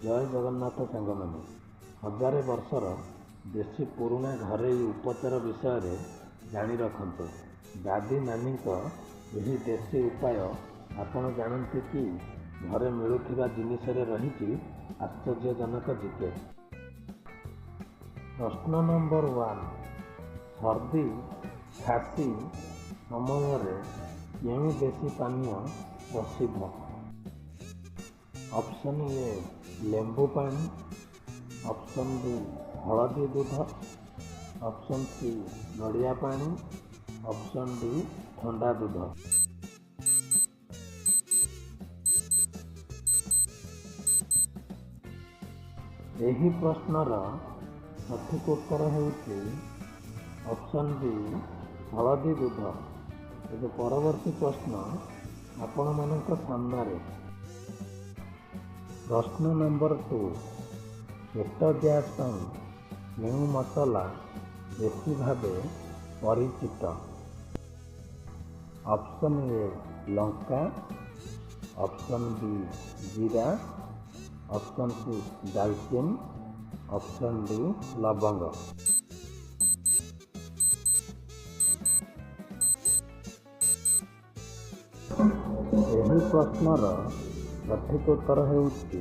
ଜୟ ଜଗନ୍ନାଥ ସାଙ୍ଗମାନେ, ହଜାରେ ବର୍ଷର ଦେଶୀ ପୁରୁଣା ଘରୋଇ ଉପଚାର ବିଷୟରେ ଜାଣି ରଖନ୍ତୁ। ଦାଦି ନାନୀଙ୍କ ଏହି ଦେଶୀ ଉପାୟ ଆପଣ ଜାଣନ୍ତି କି? ଘରେ ମିଳୁଥିବା ଜିନିଷରେ ରହିଛି ଆଶ୍ଚର୍ଯ୍ୟଜନକ ଜିକେ। ପ୍ରଶ୍ନ ନମ୍ବର 1, ସର୍ଦ୍ଦି ଖାସି ସମୟରେ କେଉଁ ଦେଶୀ ପାନୀୟ ପ୍ରସିଦ୍ଧ? ଅପସନ୍ ଏ ଲେମ୍ବୁ ପାଣି, ଅପସନ୍ ବି ହଳଦୀ ଦୁଧ, ଅପସନ୍ ସି ନଡ଼ିଆ ପାଣି, ଅପସନ୍ ଡି ଥଣ୍ଡା ଦୁଧ। ଏହି ପ୍ରଶ୍ନର ସଠିକ୍ ଉତ୍ତର ହେଉଛି ଅପସନ୍ ବି ହଳଦୀ ଦୁଧ। ଏବେ ପରବର୍ତ୍ତୀ ପ୍ରଶ୍ନ ଆପଣମାନଙ୍କ ସାମ୍ନାରେ। ପ୍ରଶ୍ନ ନମ୍ବର 2, ପେଟ ଗ୍ୟାସ୍ ପାଇଁ କେଉଁ ମସଲା ଦେଶୀ ଭାବେ ପରିଚିତ? Option A Lanka, option B ଜିରା, ଅପସନ୍ ସି ଡାଲଚିନି, ଅପସନ୍ ଡି ଲବଙ୍ଗ। ଏହି ପ୍ରଶ୍ନର ସଠିକ୍ ଉତ୍ତର ହେଉଛି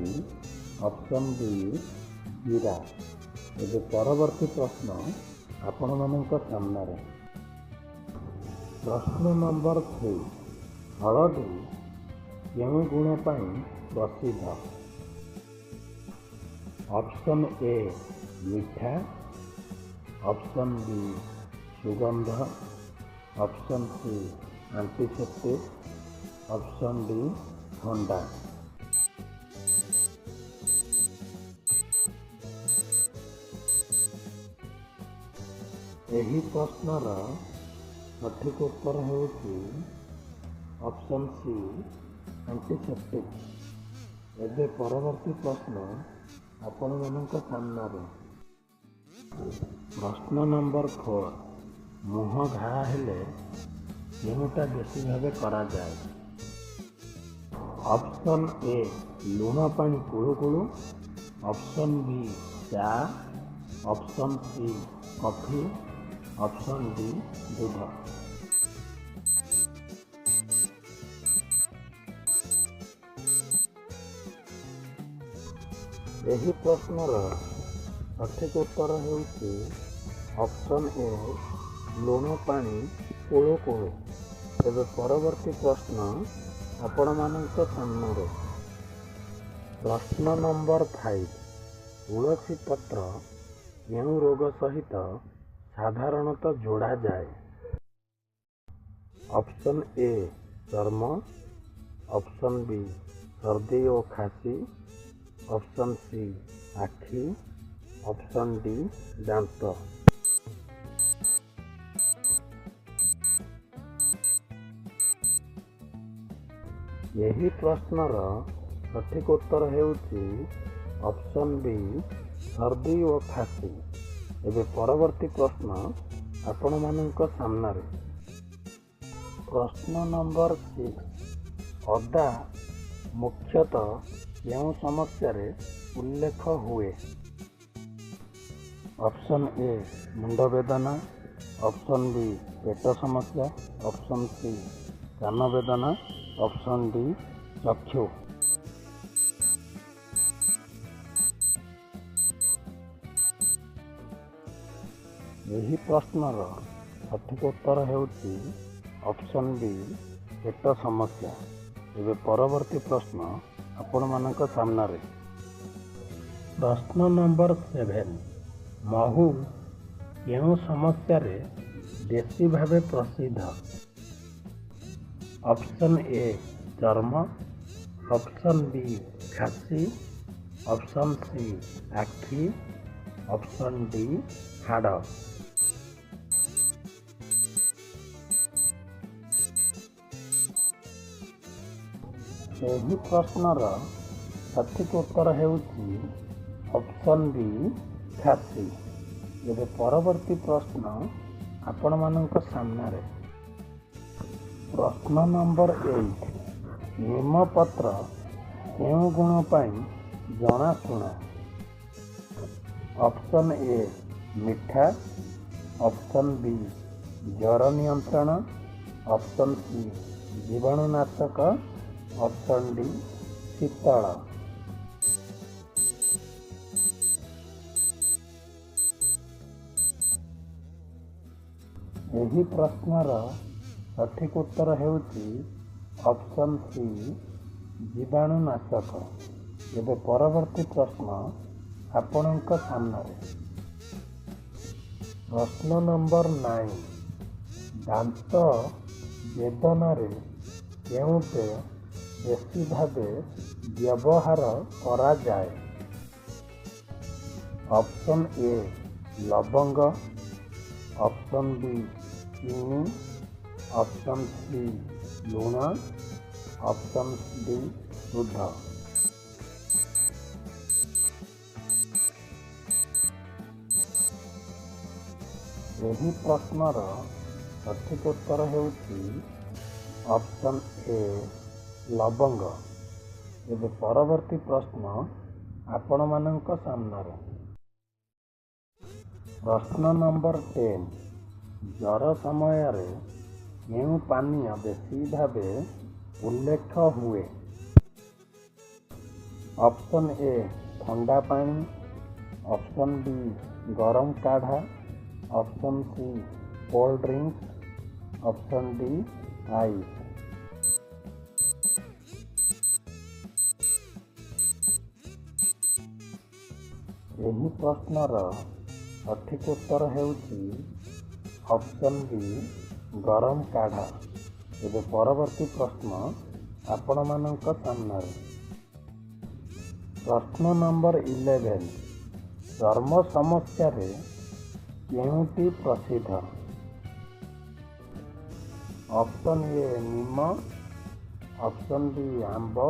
ଅପସନ୍ ବି ଜିରା। ଏବେ ପରବର୍ତ୍ତୀ ପ୍ରଶ୍ନ ଆପଣମାନଙ୍କ ସାମ୍ନାରେ। ପ୍ରଶ୍ନ ନମ୍ବର 3, ହଳଦୀ କେଉଁ ଗୁଣ ପାଇଁ ପ୍ରସିଦ୍ଧ? ଅପସନ୍ ଏ ମିଠା, ଅପସନ୍ ବି ସୁଗନ୍ଧ, option C antiseptic, option D ଥଣ୍ଡା। ଏହି ପ୍ରଶ୍ନର ସଠିକ୍ ଉତ୍ତର ହେଉଛି ଅପସନ୍ ସି ଆଣ୍ଟିସେପ୍ଟିକ୍। ଏବେ ପରବର୍ତ୍ତୀ ପ୍ରଶ୍ନ ଆପଣମାନଙ୍କ ସାମ୍ନାରେ। ପ୍ରଶ୍ନ ନମ୍ବର 4, ମୁହଁ ଘା ହେଲେ କେଉଁଟା ବେଶୀ ଭାବେ କରାଯାଏ? ଅପସନ୍ ଏ ଲୁଣ ପାଣି କୁଳୁକୁଳୁ, ଅପସନ୍ ବି ଚା, option C coffee, option D ଦୁଧ। ଏହି ପ୍ରଶ୍ନର ସଠିକ୍ ଉତ୍ତର ହେଉଛି ଅପସନ୍ ଏ ଲୁଣ ପାଣି କୁଳୁକୁଳୁ। ଏବେ ପରବର୍ତ୍ତୀ ପ୍ରଶ୍ନ ଆପଣମାନଙ୍କ ସାମ୍ନାରେ। ପ୍ରଶ୍ନ ନମ୍ବର 5, ତୁଳସୀ ପତ୍ର କେଉଁ ରୋଗ ସହିତ ସାଧାରଣତଃ ଯୋଡ଼ାଯାଏ? ଅପସନ୍ ଏ ଚର୍ମ, ଅପସନ୍ ବି ସର୍ଦ୍ଦି ଓ ଖାସି, ଅପସନ୍ ସି ଆଖି, ଅପସନ୍ ଡି ଦାନ୍ତ। ଏହି ପ୍ରଶ୍ନର ସଠିକ୍ ଉତ୍ତର ହେଉଛି ଅପସନ୍ ବି ସର୍ଦ୍ଦି ଓ ଖାସି। ଏବେ ପରବର୍ତ୍ତୀ ପ୍ରଶ୍ନ ଆପଣମାନଙ୍କ ସାମ୍ନାରେ। ପ୍ରଶ୍ନ ନମ୍ବର 6, ଅଦା ମୁଖ୍ୟତଃ କେଉଁ ସମସ୍ୟାରେ ଉଲ୍ଲେଖ ହୁଏ? ଅପସନ୍ ଏ ମୁଣ୍ଡ ବେଦନା, ଅପସନ୍ ବି ପେଟ ସମସ୍ୟା, ଅପସନ୍ ସି କାନ ବେଦନା, ଅପସନ୍ ଡି ଚକ୍ଷୁ। ଏହି ପ୍ରଶ୍ନର ସଠିକ୍ ଉତ୍ତର ହେଉଛି ଅପସନ୍ ବି ପେଟ ସମସ୍ୟା। ଏବେ ପରବର୍ତ୍ତୀ ପ୍ରଶ୍ନ ଆପଣମାନଙ୍କ ସାମ୍ନାରେ। ପ୍ରଶ୍ନ ନମ୍ବର 7, ମହୁ କେଉଁ ସମସ୍ୟାରେ ଦେଶୀ ଭାବେ ପ୍ରସିଦ୍ଧ? ଅପସନ୍ ଏ ଚର୍ମ, ଅପସନ୍ ବି ଖାସି, ଅପସନ୍ ସି ଆଖି, ଅପସନ୍ ଡି ହାଡ଼। ଏହି ପ୍ରଶ୍ନର ସଠିକ୍ ଉତ୍ତର ହେଉଛି ଅପସନ୍ ବି ଖାସି। ଏବେ ପରବର୍ତ୍ତୀ ପ୍ରଶ୍ନ ଆପଣମାନଙ୍କ ସାମ୍ନାରେ। ପ୍ରଶ୍ନ ନମ୍ବର 8, ନିମପତ୍ର କେଉଁ ଗୁଣ ପାଇଁ ଜଣାଶୁଣା? ଅପସନ୍ ଏ ମିଠା, ଅପସନ୍ ବି ଜ୍ୱର ନିୟନ୍ତ୍ରଣ, ଅପସନ୍ ସି ଜୀବାଣୁନାଶକ, ଅପସନ୍ ଡି ଶୀତଳ। ଏହି ପ୍ରଶ୍ନର ସଠିକ୍ ଉତ୍ତର ହେଉଛି ଅପସନ୍ ସି ଜୀବାଣୁନାଶକ। ଏବେ ପରବର୍ତ୍ତୀ ପ୍ରଶ୍ନ ଆପଣଙ୍କ ସାମ୍ନାରେ। ପ୍ରଶ୍ନ ନମ୍ବର 9, ଦାନ୍ତ ବେଦନାରେ କେଉଁ ପେୟ ବେଶୀ ଭାବେ ବ୍ୟବହାର କରାଯାଏ? ଅପସନ୍ ଏ ଲବଙ୍ଗ, ଅପସନ୍ ବି ଚିନି, ଅପସନ୍ ସି ଲୁଣ, ଅପସନ୍ ଡି ଦୁଧ। ଏହି ପ୍ରଶ୍ନର ସଠିକ୍ ଉତ୍ତର ହେଉଛି ଅପସନ୍ ଏ ଲବଙ୍ଗ। ଏବେ ପରବର୍ତ୍ତୀ ପ୍ରଶ୍ନ ଆପଣମାନଙ୍କ ସାମ୍ନାରେ। ପ୍ରଶ୍ନ ନମ୍ବର 10, ଜ୍ୱର ସମୟରେ କେଉଁ ପାନୀୟ ବେଶୀ ଭାବେ ଉଲ୍ଲେଖ ହୁଏ? ଅପସନ୍ ଏ ଥଣ୍ଡା ପାଣି, ଅପସନ୍ ବି ଗରମ କାଢ଼ା, option C cold drinks, option D ice. ଏହି ପ୍ରଶ୍ନର ସଠିକ୍ ଉତ୍ତର ହେଉଛି ଅପସନ୍ ବି ଗରମ କାଢ଼ା। ଏବେ ପରବର୍ତ୍ତୀ ପ୍ରଶ୍ନ ଆପଣମାନଙ୍କ ସାମ୍ନାରେ। ପ୍ରଶ୍ନ ନମ୍ବର 11, ଚର୍ମ ସମସ୍ୟାରେ କେଉଁଟି ପ୍ରସିଦ୍ଧ? Option A neem, option B ଆମ୍ବ,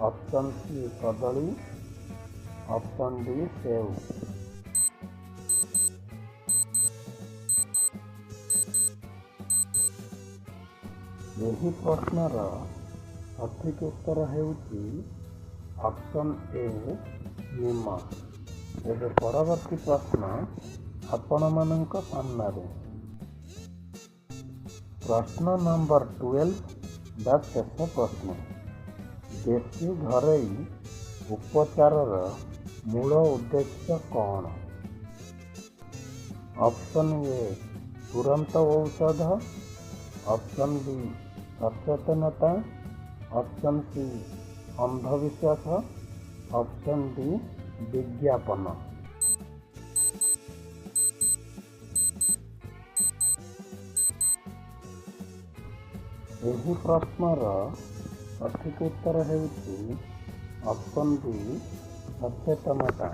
ଅପସନ୍ ସି କଦଳୀ, ଅପସନ୍ ଡି ସେଉ। ଏହି ପ୍ରଶ୍ନର ସଠିକ୍ ଉତ୍ତର ହେଉଛି ଅପସନ୍ ଏ ନିମ। ଏବେ ପରବର୍ତ୍ତୀ ପ୍ରଶ୍ନ ଆପଣମାନଙ୍କ ସାମ୍ନାରେ। ପ୍ରଶ୍ନ ନମ୍ବର 12 ବା ଶେଷ ପ୍ରଶ୍ନ, ଦେଶୀ ଘରୋଇ ଉପଚାରର ମୂଳ ଉଦ୍ଦେଶ୍ୟ କ'ଣ? ଅପସନ୍ ଏ ତୁରନ୍ତ ଔଷଧ, ଅପସନ୍ ବି ସଚେତନତା, ଅପସନ୍ ସି ଅନ୍ଧବିଶ୍ୱାସ, ଅପସନ୍ ଡି ବିଜ୍ଞାପନ। ଏହି ପ୍ରଶ୍ନର ସଠିକ୍ ଉତ୍ତର ହେଉଛି ଅପସନ୍ ବି ସଚେତନତା।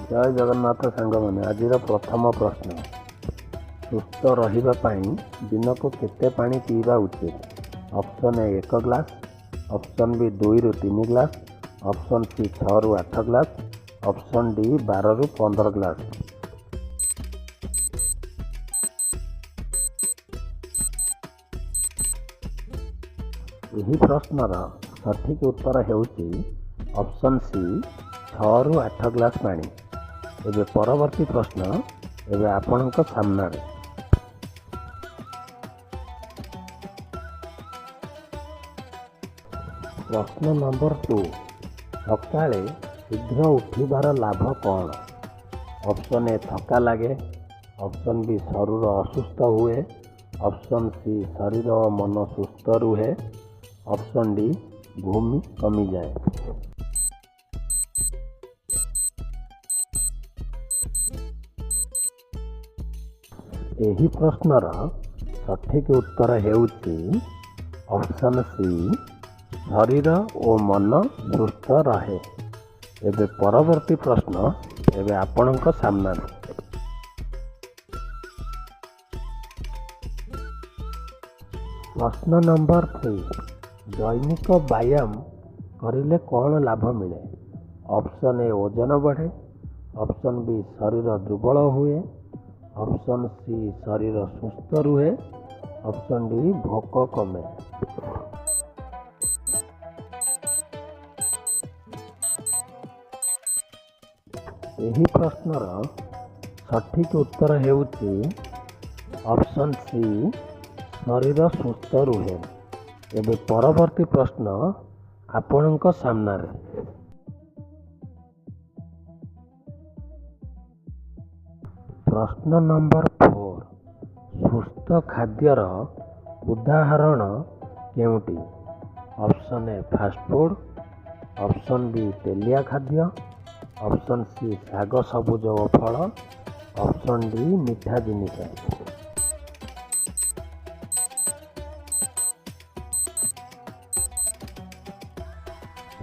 ଜୟ ଜଗନ୍ନାଥ ସାଙ୍ଗମାନେ, ଆଜିର ପ୍ରଥମ ପ୍ରଶ୍ନ, ସୁସ୍ଥ ରହିବା ପାଇଁ ଦିନକୁ କେତେ ପାଣି ପିଇବା ଉଚିତ? Option A 1 glass, option B 2ରୁ 3 ଗ୍ଲାସ୍, ଅପସନ୍ ସି 6ରୁ 8 ଗ୍ଲାସ୍, ଅପସନ୍ ଡି 12ରୁ 15 ଗ୍ଲାସ୍। ଏହି ପ୍ରଶ୍ନର ସଠିକ୍ ଉତ୍ତର ହେଉଛି ଅପସନ୍ ସି 6ରୁ 8 ଗ୍ଲାସ୍ ପାଣି। ଏବେ ପରବର୍ତ୍ତୀ ପ୍ରଶ୍ନ ଏବେ ଆପଣଙ୍କ ସାମ୍ନାରେ। ପ୍ରଶ୍ନ ନମ୍ବର 2, ସକାଳେ ଶୀଘ୍ର ଉଠିବାର ଲାଭ କ'ଣ? ଅପସନ୍ ଏ ଥକା ଲାଗେ, ଅପସନ୍ ବି ଶରୀର ଅସୁସ୍ଥ ହୁଏ, ଅପସନ୍ ସି, ଶରୀର ଓ ମନ ସୁସ୍ଥ ରୁହେ। ଅପସନ୍ ଡି, ଘୁମ କମିଯାଏ। ଏହି ପ୍ରଶ୍ନର ସଠିକ୍ ଉତ୍ତର ହେଉଛି ଅପସନ୍ ସି, ଶରୀର ଓ ମନ ସୁସ୍ଥ ରହେ। ଏବେ ପରବର୍ତ୍ତୀ ପ୍ରଶ୍ନ ଏବେ ଆପଣଙ୍କ ସାମ୍ନାରେ। ପ୍ରଶ୍ନ ନମ୍ବର 3, ଦୈନିକ ବ୍ୟାୟାମ କରିଲେ କ'ଣ ଲାଭ ମିଳେ? ଅପସନ୍ ଏ, ଓଜନ ବଢ଼େ। ଅପସନ୍ ବି, ଶରୀର ଦୁର୍ବଳ ହୁଏ। ଅପସନ୍ ସି, ଶରୀର ସୁସ୍ଥ ରୁହେ। ଅପସନ୍ ଡି, ଭୋକ କମେ। ଏହି ପ୍ରଶ୍ନର ସଠିକ୍ ଉତ୍ତର ହେଉଛି ଅପସନ୍ ସି, ଶରୀର ସୁସ୍ଥ ରୁହେ। ଏବେ ପରବର୍ତ୍ତୀ ପ୍ରଶ୍ନ ଆପଣଙ୍କ ସାମ୍ନାରେ। ପ୍ରଶ୍ନ ନମ୍ବର 4, ସୁସ୍ଥ ଖାଦ୍ୟର ଉଦାହରଣ କେଉଁଟି? Option A, fast food. Option B, ତେଲିଆ ଖାଦ୍ୟ। ଅପସନ୍ ସି, ଶାଗ ସବୁଜ ଓ ଫଳ। ଅପସନ୍ ଡି, ମିଠା ଜିନିଷ।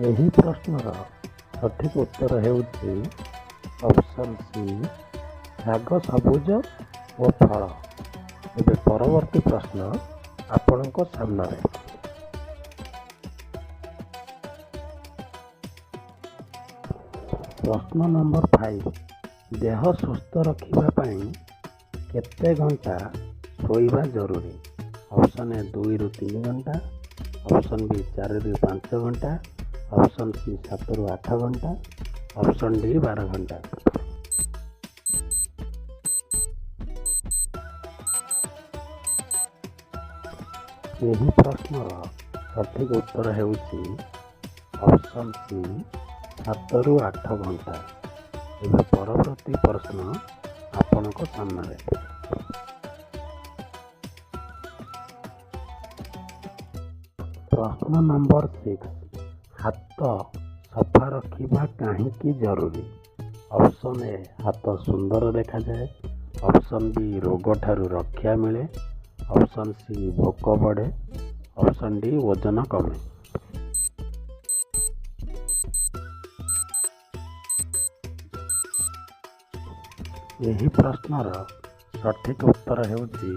ଏହି ପ୍ରଶ୍ନର ସଠିକ୍ ଉତ୍ତର ହେଉଛି ଅପସନ୍ ସି, ଶାଗ ସବୁଜ ଓ ଫଳ। ଏବେ ପରବର୍ତ୍ତୀ ପ୍ରଶ୍ନ ଆପଣଙ୍କ ସାମ୍ନାରେ। ପ୍ରଶ୍ନ ନମ୍ବର 5, ଦେହ ସୁସ୍ଥ ରଖିବା ପାଇଁ କେତେ ଘଣ୍ଟା ଶୋଇବା ଜରୁରୀ? ଅପସନ୍ ଏ, 2ରୁ 3 ଘଣ୍ଟା। ଅପସନ୍ ବି, 4ରୁ 5 ଘଣ୍ଟା। ଅପସନ୍ ସି, 7ରୁ 8 ଘଣ୍ଟା। ଅପସନ୍ ଡି, 12 ଘଣ୍ଟା। ଏହି ପ୍ରଶ୍ନର ସଠିକ୍ ଉତ୍ତର ହେଉଛି ଅପସନ୍ ସି, 7ରୁ 8 ଘଣ୍ଟା। ଏବେ ପରବର୍ତ୍ତୀ ପ୍ରଶ୍ନ ଆପଣଙ୍କ ସାମ୍ନାରେ। ପ୍ରଶ୍ନ ନମ୍ବର 6, ହାତ ସଫା ରଖିବା କାହିଁକି ଜରୁରୀ? ଅପସନ୍ ଏ, ହାତ ସୁନ୍ଦର ଦେଖାଯାଏ। ଅପସନ୍ ବି, ରୋଗଠାରୁ ରକ୍ଷା ମିଳେ। ଅପସନ୍ ସି, ଭୋକ ବଢ଼େ। ଅପସନ୍ ଡି, ଓଜନ କମେ। ଏହି ପ୍ରଶ୍ନର ସଠିକ୍ ଉତ୍ତର ହେଉଛି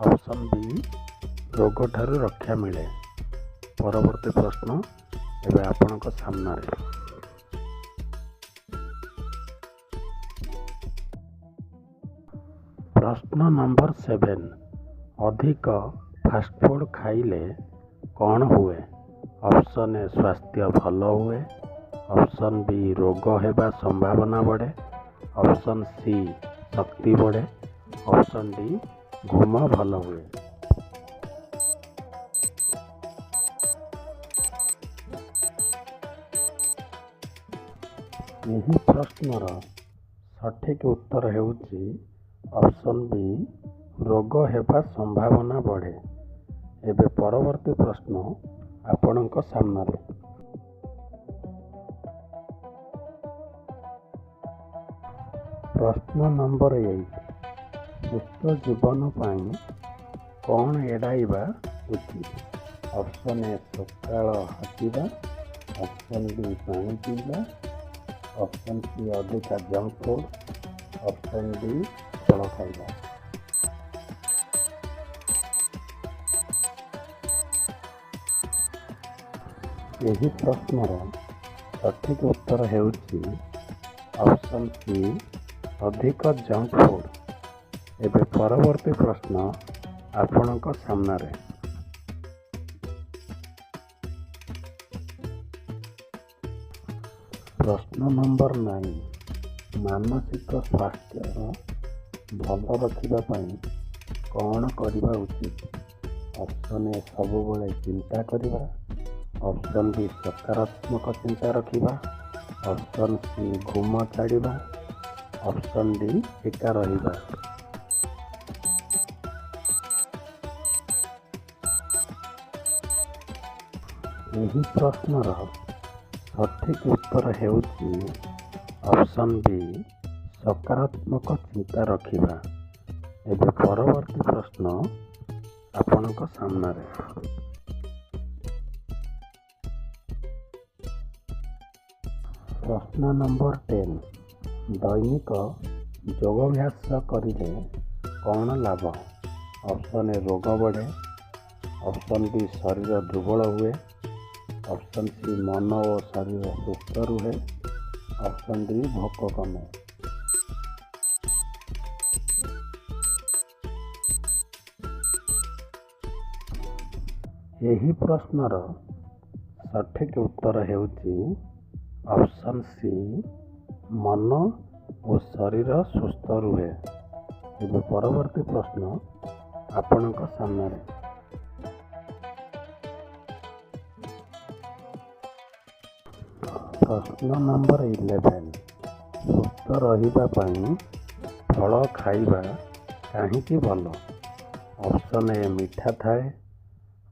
ଅପସନ୍ ବି, ରୋଗଠାରୁ ରକ୍ଷା ମିଳେ। ପରବର୍ତ୍ତୀ ପ୍ରଶ୍ନ ଏବେ ଆପଣଙ୍କ ସାମ୍ନାରେ। ପ୍ରଶ୍ନ ନମ୍ବର 7, ଅଧିକ ଫାଷ୍ଟଫୁଡ଼୍ ଖାଇଲେ କ'ଣ ହୁଏ? ଅପସନ୍ ଏ, ସ୍ୱାସ୍ଥ୍ୟ ଭଲ ହୁଏ। ଅପସନ୍ ବି, ରୋଗ ହେବା ସମ୍ଭାବନା ବଢ଼େ। ଅପସନ୍ ସି, ଶକ୍ତି ବଢ଼େ। ଅପସନ୍ ଡି, ଘୁମ ଭଲ ହୁଏ। ଏହି ପ୍ରଶ୍ନର ସଠିକ୍ ଉତ୍ତର ହେଉଛି ଅପସନ୍ ବି, ରୋଗ ହେବା ସମ୍ଭାବନା ବଢ଼େ। ଏବେ ପରବର୍ତ୍ତୀ ପ୍ରଶ୍ନ ଆପଣଙ୍କ ସାମ୍ନାରେ। ପ୍ରଶ୍ନ ନମ୍ବର 8, ସୁସ୍ଥ ଜୀବନ ପାଇଁ କ'ଣ ଏଡ଼ାଇବା ଉଚିତ? ଅପସନ୍ ଏ, ସକାଳ ହାଁଟିବା। ଅପସନ୍ ବି, ପାଣି ପିଇବା। ଅପସନ୍ ସି, ଅଧିକା ଜଙ୍କ ଫୁଡ଼୍। ଅପସନ୍ ଡି, ଫଳ ଖାଇବା। ଏହି ପ୍ରଶ୍ନର ସଠିକ୍ ଉତ୍ତର ହେଉଛି ଅପସନ୍ ସି, ଅଧିକ ଜଙ୍କ ଫୁଡ଼୍। ଏବେ ପରବର୍ତ୍ତୀ ପ୍ରଶ୍ନ ଆପଣଙ୍କ ସାମ୍ନାରେ। ପ୍ରଶ୍ନ ନମ୍ବର 9, ମାନସିକ ସ୍ୱାସ୍ଥ୍ୟ ଭଲ ରଖିବା ପାଇଁ କ'ଣ କରିବା ଉଚିତ? ଅପସନ୍ ଏ, ସବୁବେଳେ ଚିନ୍ତା କରିବା। ଅପସନ୍ ବି, ସକାରାତ୍ମକ ଚିନ୍ତା ରଖିବା। ଅପସନ୍ ସି, ଘୁମ ଛାଡ଼ିବା। ଅପସନ୍ ଡି, ଏକା ରହିବା। ଏହି ପ୍ରଶ୍ନର ସଠିକ୍ ଉତ୍ତର ହେଉଛି ଅପସନ୍ ବି, ସକାରାତ୍ମକ ଚିନ୍ତା ରଖିବା। ଏବେ ପରବର୍ତ୍ତୀ ପ୍ରଶ୍ନ ଆପଣଙ୍କ ସାମ୍ନାରେ। ପ୍ରଶ୍ନ ନମ୍ବର 10, ଦୈନିକ ଯୋଗାଭ୍ୟାସ କରିଲେ କ'ଣ ଲାଭ? ଅପସନ୍ ଏ, ରୋଗ ବଢ଼େ। ଅପସନ୍ ବି, ଶରୀର ଦୁର୍ବଳ ହୁଏ। ଅପସନ୍ ସି, ମନ ଓ ଶରୀର ସୁସ୍ଥ ରୁହେ। ଅପସନ୍ ଡି, ଭୋକ କମେ। ଏହି ପ୍ରଶ୍ନର ସଠିକ୍ ଉତ୍ତର ହେଉଛି ଅପସନ୍ ସି, ମନ ଓ ଶରୀର ସୁସ୍ଥ ରୁହେ। ଏବେ ପରବର୍ତ୍ତୀ ପ୍ରଶ୍ନ ଆପଣଙ୍କ ସାମ୍ନାରେ। ପ୍ରଶ୍ନ ନମ୍ବର 11, ସୁସ୍ଥ ରହିବା ପାଇଁ ଫଳ ଖାଇବା କାହିଁକି ଭଲ? ଅପସନ୍ ଏ, ମିଠା ଥାଏ।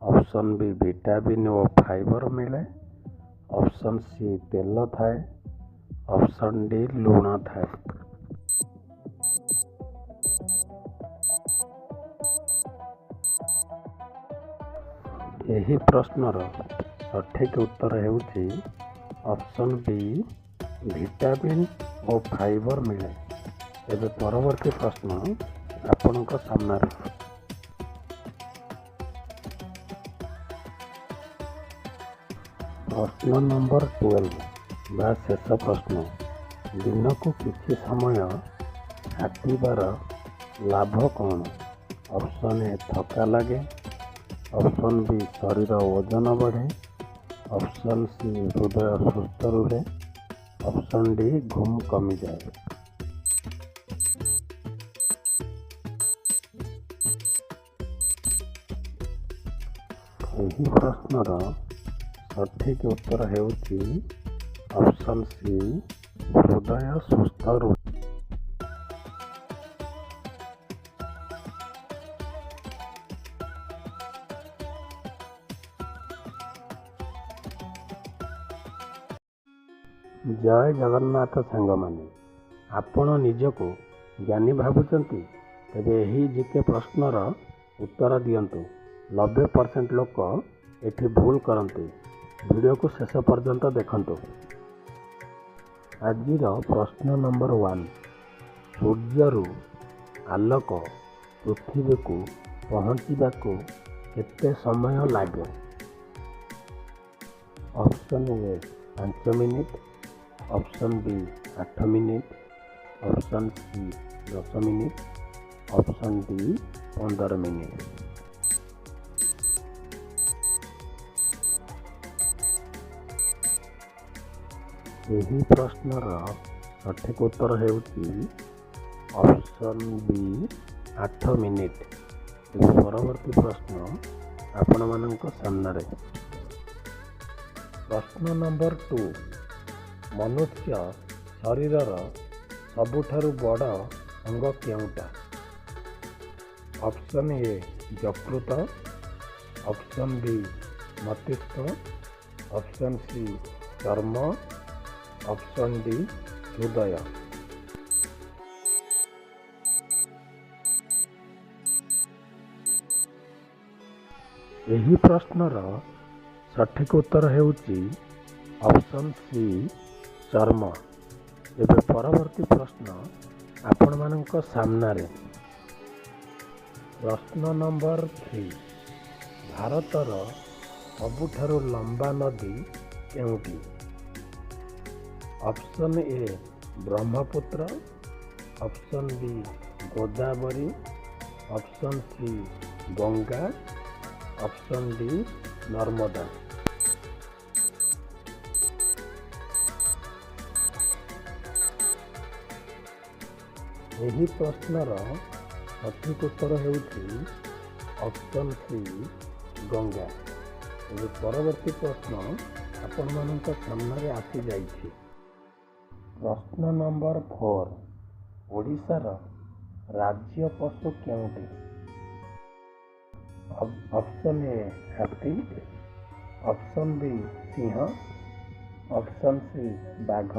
ଅପସନ୍ ବି, ଭିଟାମିନ୍ ଓ ଫାଇବର ମିଳେ। ଅପସନ୍ ସି, ତେଲ ଥାଏ। ଅପସନ୍ ଡି, ଲୁଣ ଥାଏ। ଏହି ପ୍ରଶ୍ନର ସଠିକ୍ ଉତ୍ତର ହେଉଛି ଅପସନ୍ ବି, ଭିଟାମିନ୍ ଓ ଫାଇବର ମିଳେ। ଏବେ ପରବର୍ତ୍ତୀ ପ୍ରଶ୍ନ ଆପଣଙ୍କ ସାମ୍ନାରେ। ପ୍ରଶ୍ନ ନମ୍ବର 12 ବା ଶେଷ ପ୍ରଶ୍ନ, ଦିନକୁ କିଛି ସମୟ ହାଁଟିବାର ଲାଭ କ'ଣ? ଅପସନ୍ ଏ, ଥକ୍କା ଲାଗେ। ଅପସନ୍ ବି, ଶରୀର ଓଜନ ବଢ଼େ। ଅପସନ୍ ସି, ହୃଦୟ ସୁସ୍ଥ ରୁହେ। ଅପସନ୍ ଡି, ଘୁମ କମିଯାଏ। ଏହି ପ୍ରଶ୍ନର ସଠିକ୍ ଉତ୍ତର ହେଉଛି ଅପସନ୍ ସି, ହୃଦୟ ସୁସ୍ଥ ରୁହେ। ଜୟ ଜଗନ୍ନାଥ ସାଙ୍ଗମାନେ। ଆପଣ ନିଜକୁ ଜ୍ଞାନୀ ଭାବୁଛନ୍ତି? ତେବେ ଏହି ଜିକେ ପ୍ରଶ୍ନର ଉତ୍ତର ଦିଅନ୍ତୁ। 90% ଲୋକ ଏଠି ଭୁଲ କରନ୍ତି। ଭିଡ଼ିଓକୁ ଶେଷ ପର୍ଯ୍ୟନ୍ତ ଦେଖନ୍ତୁ। ଆଜିର ପ୍ରଶ୍ନ ନମ୍ବର 1, ସୂର୍ଯ୍ୟରୁ ଆଲୋକ ପୃଥିବୀକୁ ପହଞ୍ଚିବାକୁ କେତେ ସମୟ ଲାଗେ? Option A, 5 minute. Option B, 8 minute. Option C, 10 minute. Option D, 15 minute. ଏହି ପ୍ରଶ୍ନର ସଠିକ୍ ଉତ୍ତର ହେଉଛି ଅପସନ୍ ବି, 8 ମିନିଟ୍। ଏବେ ପରବର୍ତ୍ତୀ ପ୍ରଶ୍ନ ଆପଣମାନଙ୍କ ସାମ୍ନାରେ। ପ୍ରଶ୍ନ ନମ୍ବର 2, ମନୁଷ୍ୟ ଶରୀରର ସବୁଠାରୁ ବଡ଼ ଅଙ୍ଗ କେଉଁଟା? ଅପସନ୍ ଏ, ଯକୃତ। ଅପସନ୍ ବି, ମସ୍ତିଷ୍କ। ଅପସନ୍ ସି, ଚର୍ମ। ଅପସନ୍ ଡି, ହୃଦୟ। ଏହି ପ୍ରଶ୍ନର ସଠିକ୍ ଉତ୍ତର ହେଉଛି ଅପସନ୍ ସି, ଚର୍ମ। ଏବେ ପରବର୍ତ୍ତୀ ପ୍ରଶ୍ନ ଆପଣମାନଙ୍କ ସାମ୍ନାରେ। ପ୍ରଶ୍ନ ନମ୍ବର 3, ଭାରତର ସବୁଠାରୁ ଲମ୍ବା ନଦୀ କେଉଁଟି? ଅପସନ୍ ଏ, Brahmaputra. Option B, Godavari. Option C, Ganga. Option D, Narmada. ଏହି ପ୍ରଶ୍ନର ସଠିକ୍ ଉତ୍ତର ହେଉଛି ଅପସନ୍ ସି, ଗଙ୍ଗା। ଏବେ ପରବର୍ତ୍ତୀ ପ୍ରଶ୍ନ ଆପଣମାନଙ୍କ ସାମ୍ନାରେ ଆସିଯାଇଛି। ପ୍ରଶ୍ନ ନମ୍ବର 4, ଓଡ଼ିଶାର ରାଜ୍ୟ ପଶୁ କେଉଁଟି? ଅପସନ୍ ଏ, ହାତୀ। ଅପସନ୍ ବି ସିଂହ, ଅପସନ୍ ସି ବାଘ,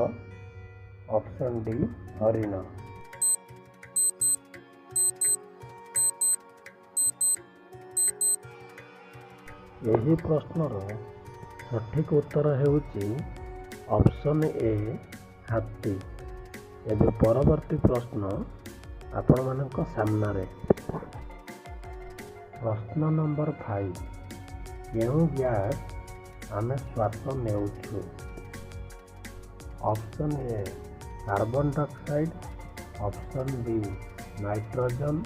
ଅପସନ୍ ଡି ହରିଣ। ଏହି ପ୍ରଶ୍ନର ସଠିକ୍ ଉତ୍ତର ହେଉଛି ଅପସନ୍ ଏ ହାତୀ। ଏବେ ପରବର୍ତ୍ତୀ ପ୍ରଶ୍ନ ଆପଣମାନଙ୍କ ସାମ୍ନାରେ। ପ୍ରଶ୍ନ ନମ୍ବର 5, କେଉଁ ଗ୍ୟାସ୍ ଆମେ ଶ୍ୱାସ ନେଉଛୁ? Option A carbon dioxide, option B nitrogen,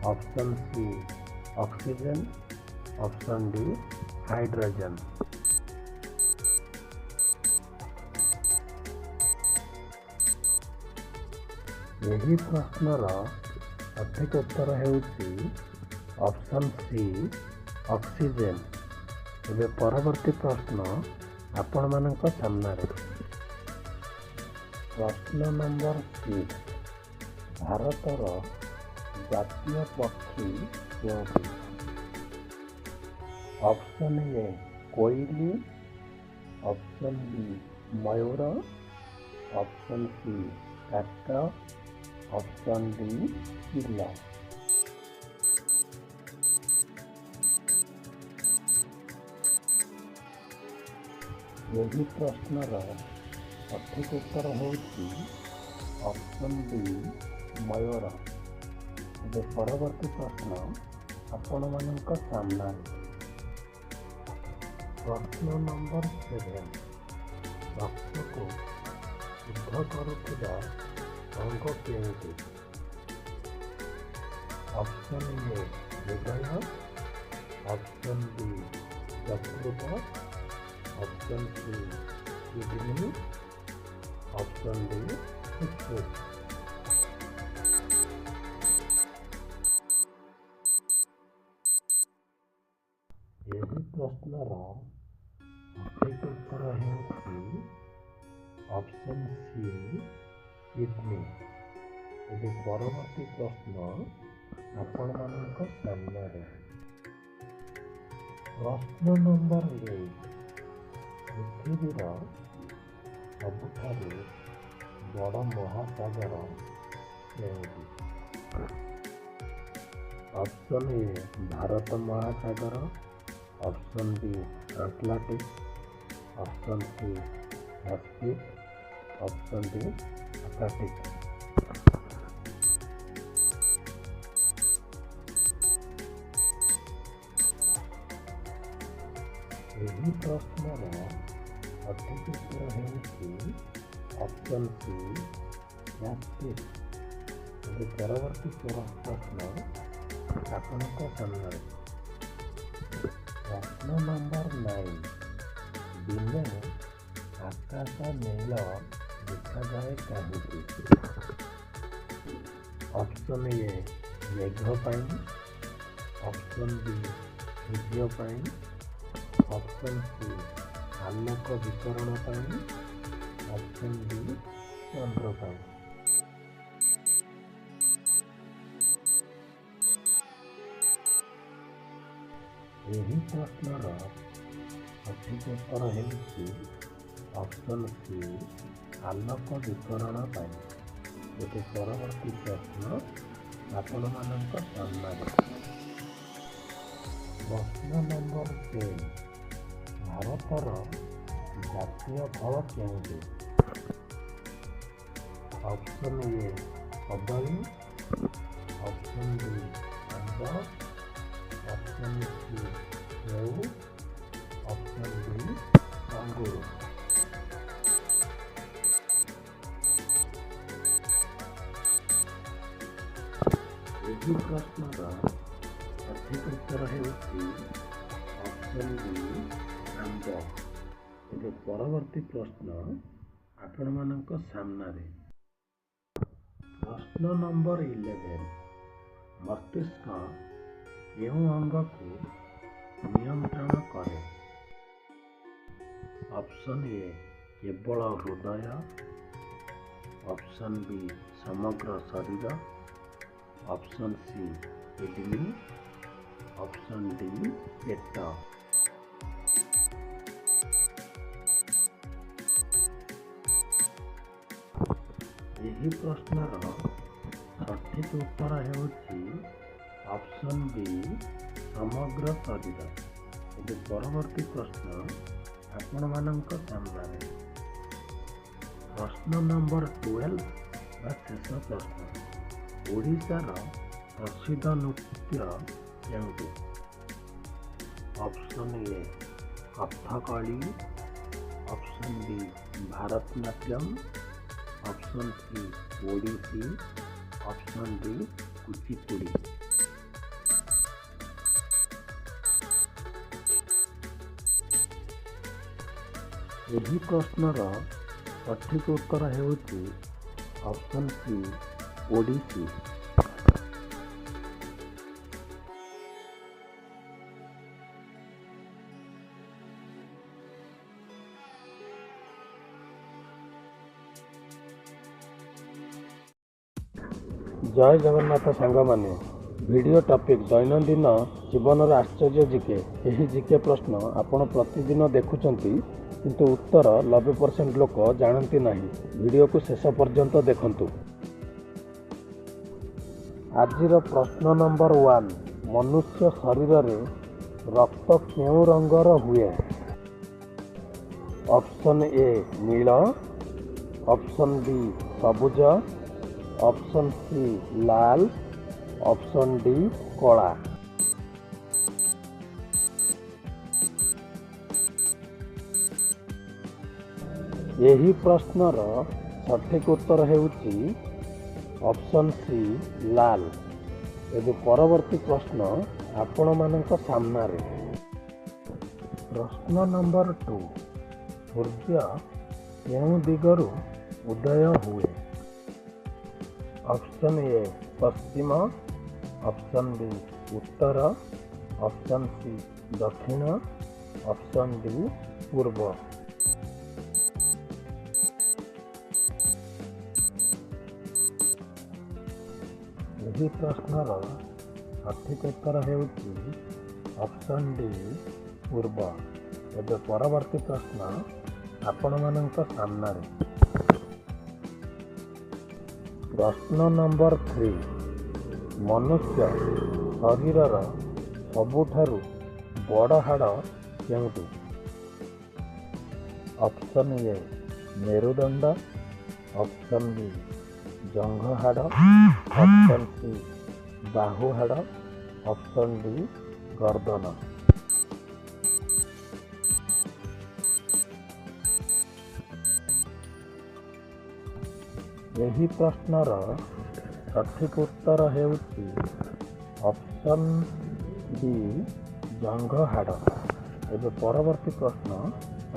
option C oxygen, option D hydrogen. ଏହି ପ୍ରଶ୍ନର ସଠିକ୍ ଉତ୍ତର ହେଉଛି ଅପସନ୍ ସି ଅକ୍ସିଜେନ୍। ଏବେ ପରବର୍ତ୍ତୀ ପ୍ରଶ୍ନ ଆପଣମାନଙ୍କ ସାମ୍ନାରେ। ପ୍ରଶ୍ନ ନମ୍ବର 6, ଭାରତର ଜାତୀୟ ପକ୍ଷୀ କେଉଁଟି? ଅପସନ୍ ଏ କୋଇଲି, ଅପସନ୍ ବି ମୟୂର, ଅପସନ୍ ସି କାକ, ଅପସନ୍ ଡି ଚିଲ। ଏହି ପ୍ରଶ୍ନର ସଠିକ୍ ଉତ୍ତର ହେଉଛି ଅପସନ୍ ବି ମୟୂର। ଏବେ ପରବର୍ତ୍ତୀ ପ୍ରଶ୍ନ ଆପଣମାନଙ୍କ ସାମ୍ନାରେ। ପ୍ରଶ୍ନ ନମ୍ବର 7, ରକ୍ତକୁ ଶୁଦ୍ଧ କରୁଥିବା ଅଙ୍ଗ କେଉଁଟି? ଅପସନ୍ ଏ ହୃଦୟ, ଅପସନ୍ ବି ଯକୃତ, option C kidney, option D ଫୁସଫୁସ। ଏହି ପ୍ରଶ୍ନର ସଠିକ୍ ଉତ୍ତର ହେଉଛି ଅପସନ୍ ସି କିଡନୀ। ଏବେ ପରବର୍ତ୍ତୀ ପ୍ରଶ୍ନ ଆପଣମାନଙ୍କ ସାମ୍ନାରେ। ପ୍ରଶ୍ନ ନମ୍ବର 8, ପୃଥିବୀର ସବୁଠାରୁ ବଡ଼ ମହାସାଗର କେଉଁଟି? ଅପସନ୍ ଏ ଭାରତ ମହାସାଗର, option B Atlantic, option C Pacific, option D Arctic. ଏହି ପ୍ରଶ୍ନର ସଠିକ୍ ଉତ୍ତର ହେଉଛି ଅପସନ୍ ସି ପ୍ଲାଷ୍ଟିକ୍। ଏବେ ପରବର୍ତ୍ତୀ ପ୍ରଶ୍ନ ଆପଣଙ୍କ ସାମ୍ନାରେ। ପ୍ରଶ୍ନ ନମ୍ବର 9, ଦିନେ ଆକାଶ ନୀଳ ଦେଖାଯାଏ କାହିଁକି? ଅପସନ୍ ଏ ମେଘ ପାଇଁ, ଅପସନ୍ ବି ସୂର୍ଯ୍ୟ ପାଇଁ, ଅପସନ୍ ସି ଆଲୋକ ବିକିରଣ ପାଇଁ, ଅପସନ୍ ଡି ଚନ୍ଦ୍ର ପାଇଁ। ଏହି ପ୍ରଶ୍ନର ସଠିକ୍ ଉତ୍ତର ହେଉଛି ଅପସନ୍ ସି ଆଲୋକ ବିକିରଣ ପାଇଁ। ଏବେ ପରବର୍ତ୍ତୀ ପ୍ରଶ୍ନ ଆପଣମାନଙ୍କ ସାମ୍ନାରେ। ପ୍ରଶ୍ନ ନମ୍ବର 10, ଭାରତର ଜାତୀୟ ଫଳ କେଉଁଟି? ଅପସନ୍ ଏ କଦଳୀ, ଅପସନ୍ ବି ଆମ୍ବ, ଅପସନ୍ ସି ସେଉ, ଅପସନ୍ ଡି ଅଙ୍ଗୁର। ଏହି ପ୍ରଶ୍ନର ସଠିକ୍ ଉତ୍ତର ହେଉଛି ଅପସନ୍ ବି ଆମ୍ବ। ଏବେ ପରବର୍ତ୍ତୀ ପ୍ରଶ୍ନ ଆପଣମାନଙ୍କ ସାମ୍ନାରେ। ପ୍ରଶ୍ନ ନମ୍ବର 11, ମସ୍ତିଷ୍କ କେଉଁ ଅଙ୍ଗକୁ ନିୟନ୍ତ୍ରଣ କରେ? ଅପସନ୍ ଏ କେବଳ ହୃଦୟ, ଅପସନ୍ ବି ସମଗ୍ର ଶରୀର, option C kidney, option D ପେଟ। ଏହି ପ୍ରଶ୍ନର ସଠିକ୍ ଉତ୍ତର ହେଉଛି ଅପସନ୍ ବି, ସମଗ୍ର ଶରୀର। ଏବେ ପରବର୍ତ୍ତୀ ପ୍ରଶ୍ନ ଆପଣମାନଙ୍କ ସାମ୍ନାରେ। ପ୍ରଶ୍ନ ନମ୍ବର 12 ବା ଶେଷ ପ୍ରଶ୍ନ, ଓଡ଼ିଶାର ପ୍ରସିଦ୍ଧ ନୃତ୍ୟ କେଉଁଟି? Option A Kathakali, option B Bharatanatyam, option C Odissi, option D Kuchipudi. ଏହି ପ୍ରଶ୍ନର ସଠିକ୍ ଉତ୍ତର ହେଉଛି ଅପସନ୍ ସି ଓଡ଼ିଶୀ। ଜୟ ଜଗନ୍ନାଥ ସାଙ୍ଗମାନେ। ଭିଡ଼ିଓ ଟପିକ୍ ଦୈନନ୍ଦିନ ଜୀବନର ଆଶ୍ଚର୍ଯ୍ୟ ଜିକେ। ଏହି ଜିକେ ପ୍ରଶ୍ନ ଆପଣ ପ୍ରତିଦିନ ଦେଖୁଛନ୍ତି, କିନ୍ତୁ ଉତ୍ତର 90% ଲୋକ ଜାଣନ୍ତି ନାହିଁ। ଭିଡ଼ିଓକୁ ଶେଷ ପର୍ଯ୍ୟନ୍ତ ଦେଖନ୍ତୁ। ଆଜିର ପ୍ରଶ୍ନ ନମ୍ବର 1, ମନୁଷ୍ୟ ଶରୀରରେ ରକ୍ତ କେଉଁ ରଙ୍ଗର ହୁଏ? Option A Nila, option B ସବୁଜ, ଅପସନ୍ ସି ଲାଲ, ଅପସନ୍ ଡି କଳା। ଏହି ପ୍ରଶ୍ନର ସଠିକ୍ ଉତ୍ତର ହେଉଛି ଅପସନ୍ ସି ଲାଲ। ଏବେ ପରବର୍ତ୍ତୀ ପ୍ରଶ୍ନ ଆପଣମାନଙ୍କ ସାମ୍ନାରେ। ପ୍ରଶ୍ନ ନମ୍ବର 2, ସୂର୍ଯ୍ୟ କେଉଁ ଦିଗରୁ ଉଦୟ ହୁଏ? ଅପସନ୍ ଏ ପଶ୍ଚିମ, ଅପସନ୍ ବି ଉତ୍ତର, ଅପସନ୍ ସି ଦକ୍ଷିଣ, ଅପସନ୍ ଡି ପୂର୍ବ। ଏହି ପ୍ରଶ୍ନର ସଠିକ୍ ଉତ୍ତର ହେଉଛି ଅପସନ୍ ଡି ପୂର୍ବ। ଏବେ ପରବର୍ତ୍ତୀ ପ୍ରଶ୍ନ ଆପଣମାନଙ୍କ ସାମ୍ନାରେ। ପ୍ରଶ୍ନ ନମ୍ବର 3, ମନୁଷ୍ୟ ଶରୀରର ସବୁଠାରୁ ବଡ଼ ହାଡ଼ କେଉଁଟି? ଅପସନ୍ ଏ ମେରୁଦଣ୍ଡ, ଅପସନ୍ ବି ଜଙ୍ଘ ହାଡ଼, ଅପସନ୍ ସି ବାହୁ ହାଡ଼, ଅପସନ୍ ଡି ଗର୍ଦ୍ଦନ। ଏହି ପ୍ରଶ୍ନର ସଠିକ୍ ଉତ୍ତର ହେଉଛି ଅପସନ୍ ବି ଜଙ୍ଘ ହାଡ଼। ଏବେ ପରବର୍ତ୍ତୀ ପ୍ରଶ୍ନ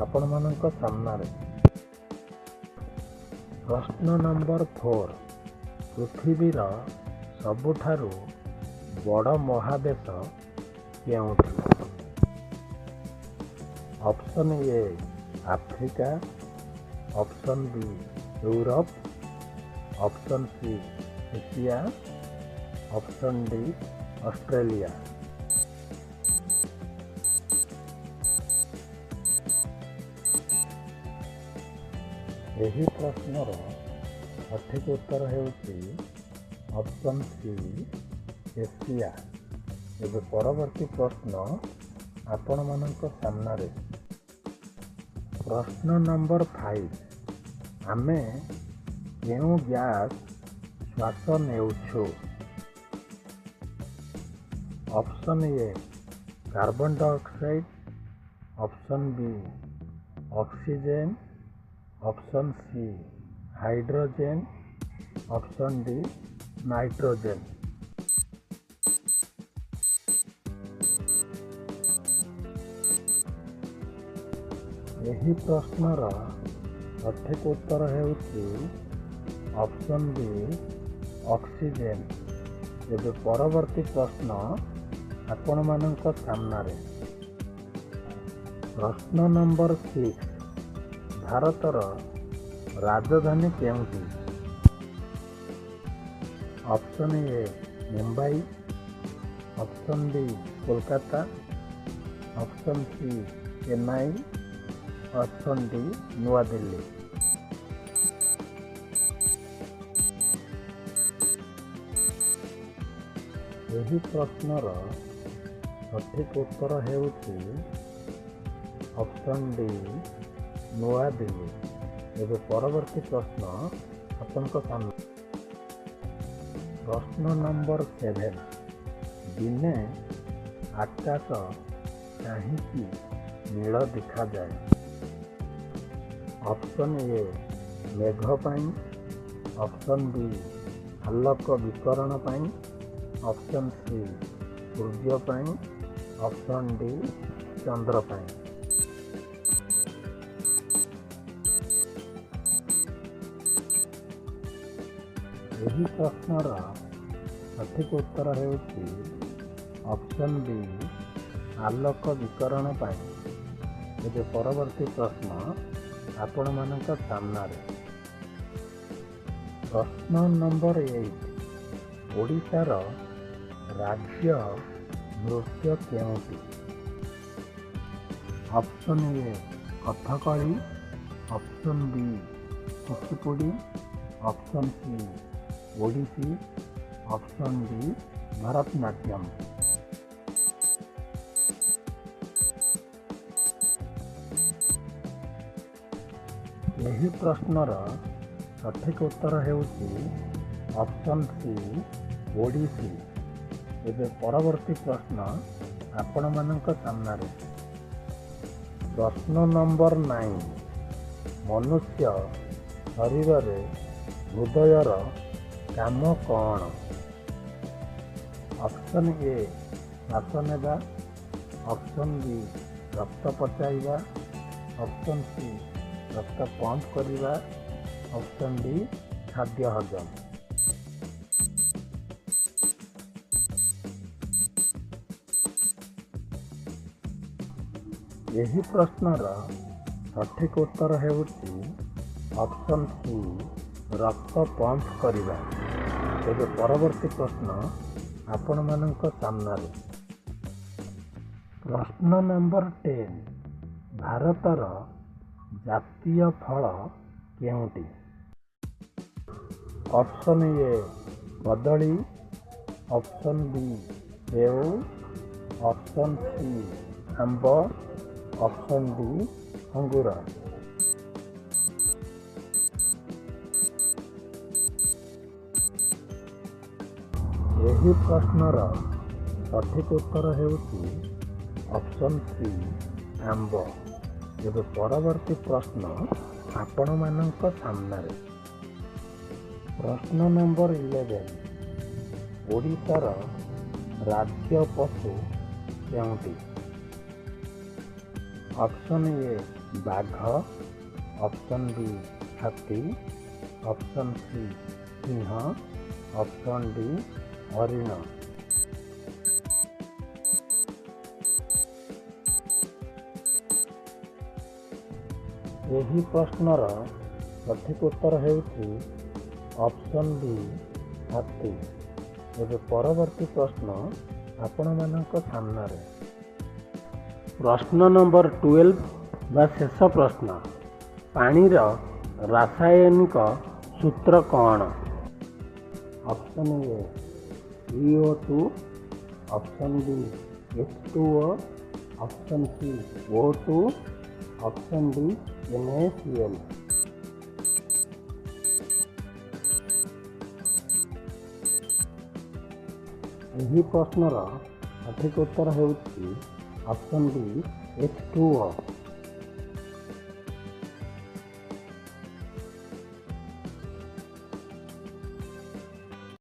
ଆପଣମାନଙ୍କ ସାମ୍ନାରେ। ପ୍ରଶ୍ନ ନମ୍ବର 4, ପୃଥିବୀର ସବୁଠାରୁ ବଡ଼ ମହାଦେଶ କେଉଁଠି? Option A Africa, option B Europe, option C Asia, option D Australia. ଏହି ପ୍ରଶ୍ନର ସଠିକ୍ ଉତ୍ତର ହେଉଛି ଅପସନ୍ ସି ଏସିଆ। ଏବେ ପରବର୍ତ୍ତୀ ପ୍ରଶ୍ନ ଆପଣମାନଙ୍କ ସାମ୍ନାରେ। ପ୍ରଶ୍ନ ନମ୍ବର 5, ଆମେ କେଉଁ ଗ୍ୟାସ୍ ଶ୍ୱାସ ନେଉଛୁ? Option A carbon dioxide, option B oxygen, option C hydrogen, option D nitrogen. ଏହି ପ୍ରଶ୍ନର ସଠିକ୍ ଉତ୍ତର ହେଉଛି ଅପସନ୍ ବି ଅକ୍ସିଜେନ୍। ଏବେ ପରବର୍ତ୍ତୀ ପ୍ରଶ୍ନ ଆପଣମାନଙ୍କ ସାମ୍ନାରେ। ପ୍ରଶ୍ନ ନମ୍ବର 6, ଭାରତର ରାଜଧାନୀ କେଉଁଟି? Option A Mumbai, option B Kolkata, option C Chennai, option D New Delhi. ଏହି ପ୍ରଶ୍ନର ସଠିକ୍ ଉତ୍ତର ହେଉଛି ଅପସନ୍ ଡି, ନୂଆଦିଲ୍ଲୀ। ଏବେ ପରବର୍ତ୍ତୀ ପ୍ରଶ୍ନ ଆପଣଙ୍କ ସାମ୍ନା। ପ୍ରଶ୍ନ ନମ୍ବର 7, ଦିନେ ଆକାଶ କାହିଁକି ନୀଳ ଦେଖାଯାଏ? ଅପସନ୍ ଏ, ମେଘ ପାଇଁ। ଅପସନ୍ ବି, ଆଲୋକ ବିକିରଣ ପାଇଁ। ଅପସନ୍ ସି, ସୂର୍ଯ୍ୟ ପାଇଁ। ଅପସନ୍ ଡି, ଚନ୍ଦ୍ର ପାଇଁ। ଏହି ପ୍ରଶ୍ନର ସଠିକ୍ ଉତ୍ତର ହେଉଛି ଅପସନ୍ ବି, ଆଲୋକ ବିକିରଣ ପାଇଁ। ଏବେ ପରବର୍ତ୍ତୀ ପ୍ରଶ୍ନ ଆପଣମାନଙ୍କ ସାମ୍ନାରେ। ପ୍ରଶ୍ନ ନମ୍ବର 8, ଓଡ଼ିଶାର ରାଜ୍ୟ ନୃତ୍ୟ କେଉଁଟି? Option A, Kathakali. Option B, Kuchipudi. Option C, Odissi. Option D, Bharatanatyam. ଏହି ପ୍ରଶ୍ନର ସଠିକ୍ ଉତ୍ତର ହେଉଛି ଅପସନ୍ ସି, ଓଡ଼ିଶୀ। ଏବେ ପରବର୍ତ୍ତୀ ପ୍ରଶ୍ନ ଆପଣମାନଙ୍କ ସାମ୍ନାରେ। ପ୍ରଶ୍ନ ନମ୍ବର 9, ମନୁଷ୍ୟ ଶରୀରରେ ହୃଦୟର କାମ କ'ଣ? ଅପସନ୍ ଏ, ଶ୍ୱାସ ନେବା। ଅପସନ୍ ବି, ରକ୍ତ ପଚାଇବା। ଅପସନ୍ ସି, ରକ୍ତ ପମ୍ପ କରିବା। ଅପସନ୍ ଡି, ଖାଦ୍ୟ ହଜମ। ଏହି ପ୍ରଶ୍ନର ସଠିକ୍ ଉତ୍ତର ହେଉଛି ଅପସନ୍ ସି, ରକ୍ତ ପମ୍ପ କରିବା। ଏବେ ପରବର୍ତ୍ତୀ ପ୍ରଶ୍ନ ଆପଣମାନଙ୍କ ସାମ୍ନାରେ। ପ୍ରଶ୍ନ ନମ୍ବର 10, ଭାରତର ଜାତୀୟ ଫଳ କେଉଁଟି? ଅପସନ୍ ଏ, କଦଳୀ। ଅପସନ୍ ବି, ସେଉ। ଅପସନ୍ ସି, ଆମ୍ବ। ଅପସନ୍ ଡି, ଅଙ୍ଗୁର। ଏହି ପ୍ରଶ୍ନର ସଠିକ୍ ଉତ୍ତର ହେଉଛି ଅପସନ୍ ସି, ଆମ୍ବ। ଏବେ ପରବର୍ତ୍ତୀ ପ୍ରଶ୍ନ ଆପଣମାନଙ୍କ ସାମ୍ନାରେ। ପ୍ରଶ୍ନ ନମ୍ବର 11, ଓଡ଼ିଶାର ରାଜ୍ୟ ପଶୁ କେଉଁଟି? ଅପସନ୍ ଏ, ବାଘ। ଅପସନ୍ ବି, ହାତୀ। ଅପସନ୍ ସି, ସିଂହ। ଅପସନ୍ ଡି, ହରିଣ। ଏହି ପ୍ରଶ୍ନର ସଠିକ୍ ଉତ୍ତର ହେଉଛି ଅପସନ୍ ବି, ହାତୀ। ଏବେ ପରବର୍ତ୍ତୀ ପ୍ରଶ୍ନ ଆପଣମାନଙ୍କ ସାମ୍ନାରେ। ପ୍ରଶ୍ନ ନମ୍ବର 12 ବା ଶେଷ ପ୍ରଶ୍ନ, ପାଣିର ରାସାୟନିକ ସୂତ୍ର କ'ଣ? Option A, CO2। Option B, H2O। Option C, O2। Option D, NaCl। ଏହି ପ୍ରଶ୍ନର ସଠିକ୍ ଉତ୍ତର ହେଉଛି ଅପସନ୍ ଡି, H2O।